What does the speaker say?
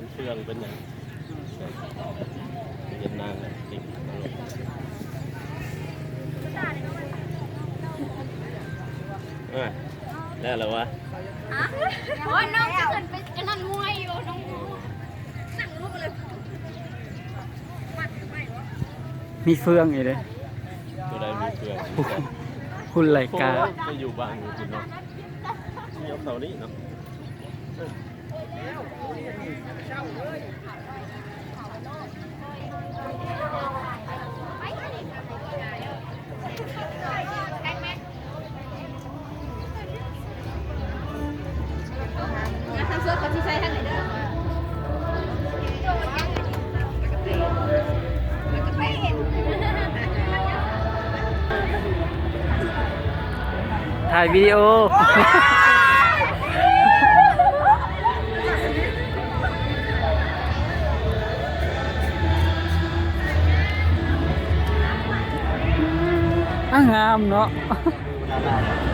ເປັນເຟືອງເປັນຫຍັງ ເຮັດນານແຫຼະ ຕິດຕະຫຼົກ ເອີ ແລ້ວລະວະ? ຮະ? ໂອ້ຍ ນ້ອງຈະຂຶ້ນໄປອັນນັ້ນມວຍຢູ່ ນ້ອງ ນັ່ງລົງເລີຍ ມີເຟືອງອີກເດ້ ຜູ້ໃດມີເຟືອງ? ຄຸນໄຫຼກາ ໂອ້ຍ ໄປຢູ່ບ້ານຢູ່ພຸ້ນເນາະ ມີເອົາເຂົ້ານີ້ເນາະ. ຖ່າຍວິດີໂອ ອ່າ ງາມເນາະ.